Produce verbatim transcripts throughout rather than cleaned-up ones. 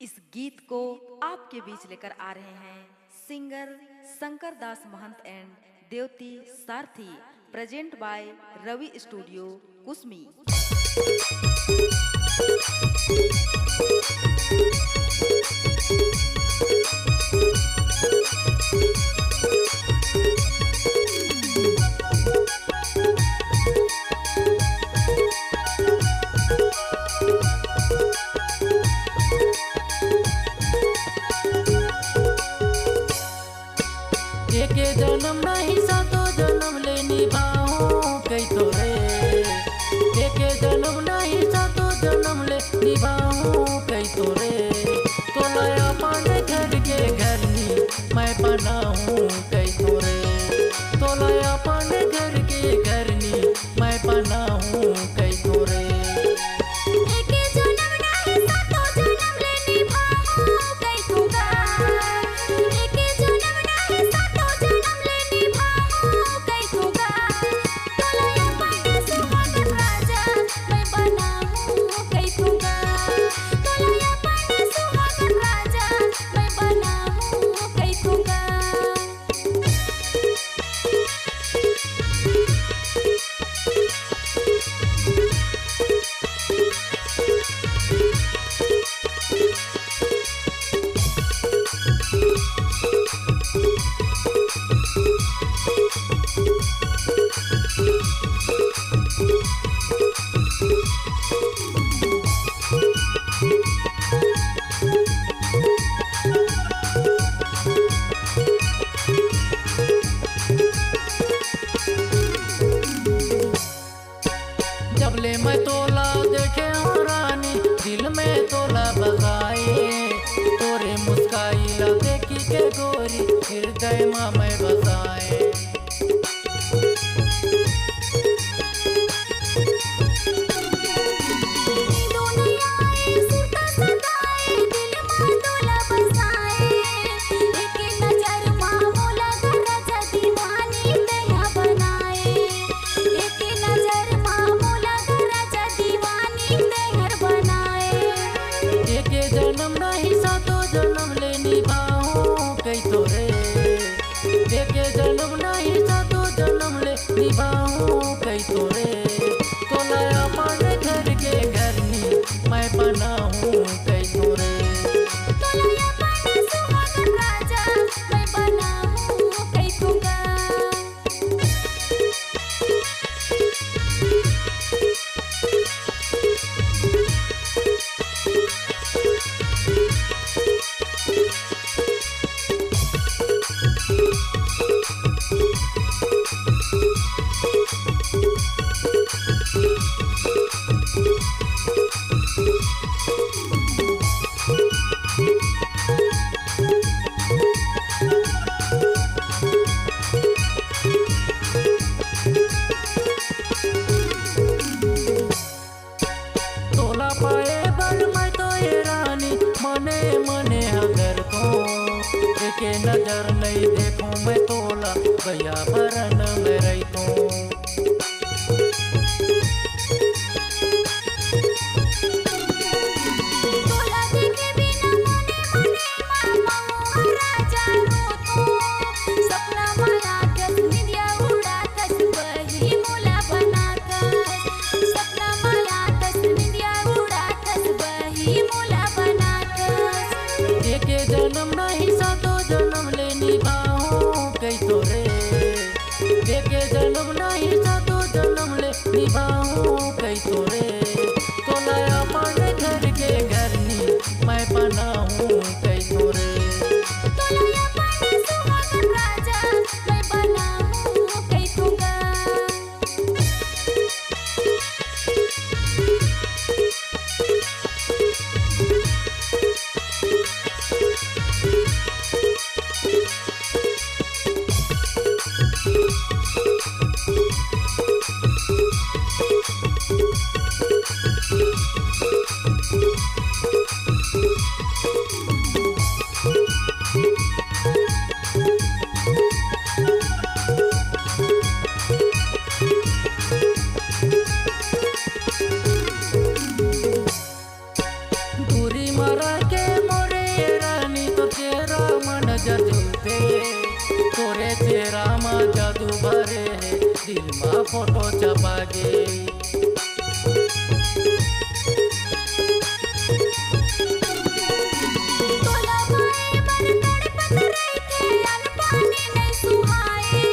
इस गीत को आपके बीच लेकर आ रहे हैं सिंगर शंकर दास महंत एंड देवती सारथी। प्रेजेंट बाय रवि स्टूडियो कुसमी। एके जनम नहीं सातो जनम ले निभाहूं कहिथों रे। एके जनम नहीं सातो जनम ले निभाहूं कहिथों रे। तोला अपन घर के घरनी मैं बनाहूं कहिथों रे। तोला अपन घर के घरनी मैं बनाहूं कहिथों रे। एके जनम नहीं सातो जनम ले निभाहूं कहिथों गा। एके जनम नहीं सातो जनम ले निभाहूं कहिथों गा। तोला अपन सुहागन राजा मैं बनाहूं कहिथों गा। तोला अपन सुहागन राजा मैं बनाहूं कहिथों गा। जब ले मैं तोला देखे हूँ रानी, दिल में तोला बसाए, तोरे मुस्काई ला देखी के गोरी, हृदय मा मैं बसाए। एके जनम नहीं सातो जनम ले निभाहूं कहिथों रे। एके जनम नहीं सातो जनम ले निभाहूं कहिथों रे। तोला अपन घर के घरनी मैं बनाहूं कहिथों रे। तोला अपन सुहागन राजा मैं बनाहूं कहिथों गा। तोला पाए बर मैं तो ए रानी, मने मने हगरथों। एके नजर नहीं देखूं मैं तोला, बइया बरन में रहिथों। तोला देखे बिना मने मने मा महूं राजा रोथों। सपना मा आथस निंदिया उड़ाथस बही मोला बनाथस। सपना मा आथस निंदिया उड़ाथस बही मोला बनाथस। एके जनम नहीं सातो जनम ले निभाहूं कहिथों रे। एके जनम नहीं सातो जनम ले निभाहूं कहिथों रे। तोला अपन घर के घरनी मैं बनाहूं कहिथों रे। तोला अपन सुहागन राजा मैं बनाहूं कहिथों गा। फोटो छपा गे। तोला पाए बर तड़पत रहिथे, अन पानी नइ सुहाए।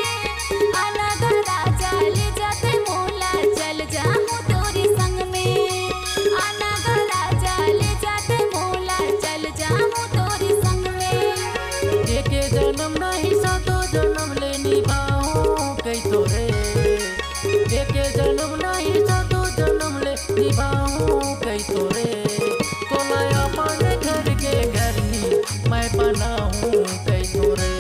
आना गा राजा ले जाते मोला, चल जाहूँ तोरे संग में। आना गा राजा ले जाते मोला, चल जाहूँ तोरे संग में। एके जनम नहीं सातो जनम ले निभाहूँ कहिथों रे। एके जनम नहीं सातो जनम ले निभाहूँ कहिथों रे। तोला अपन घर के घरनी मैं बनाहूँ कहिथों रे।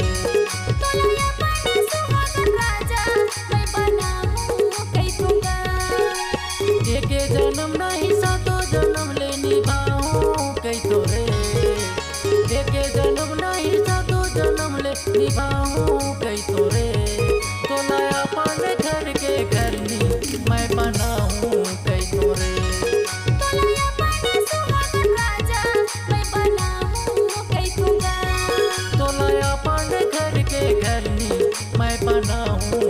तोला अपन सुहागन राजा मैं बनाहूँ कहिथों गा। एके जनम नहीं सातो जनम ले निभाहूँ कहिथों रे। एके जनम नहीं सातो जनम ले निभाहूँ कहिथों रे। तोला अपन घर के घरनी मैं बनाहूँ कहिथों रे। तोला अपन सुहागन राजा मैं बनाहूँ कहिथों गा। तोला अपन घर के घरनी मैं बनाहूँ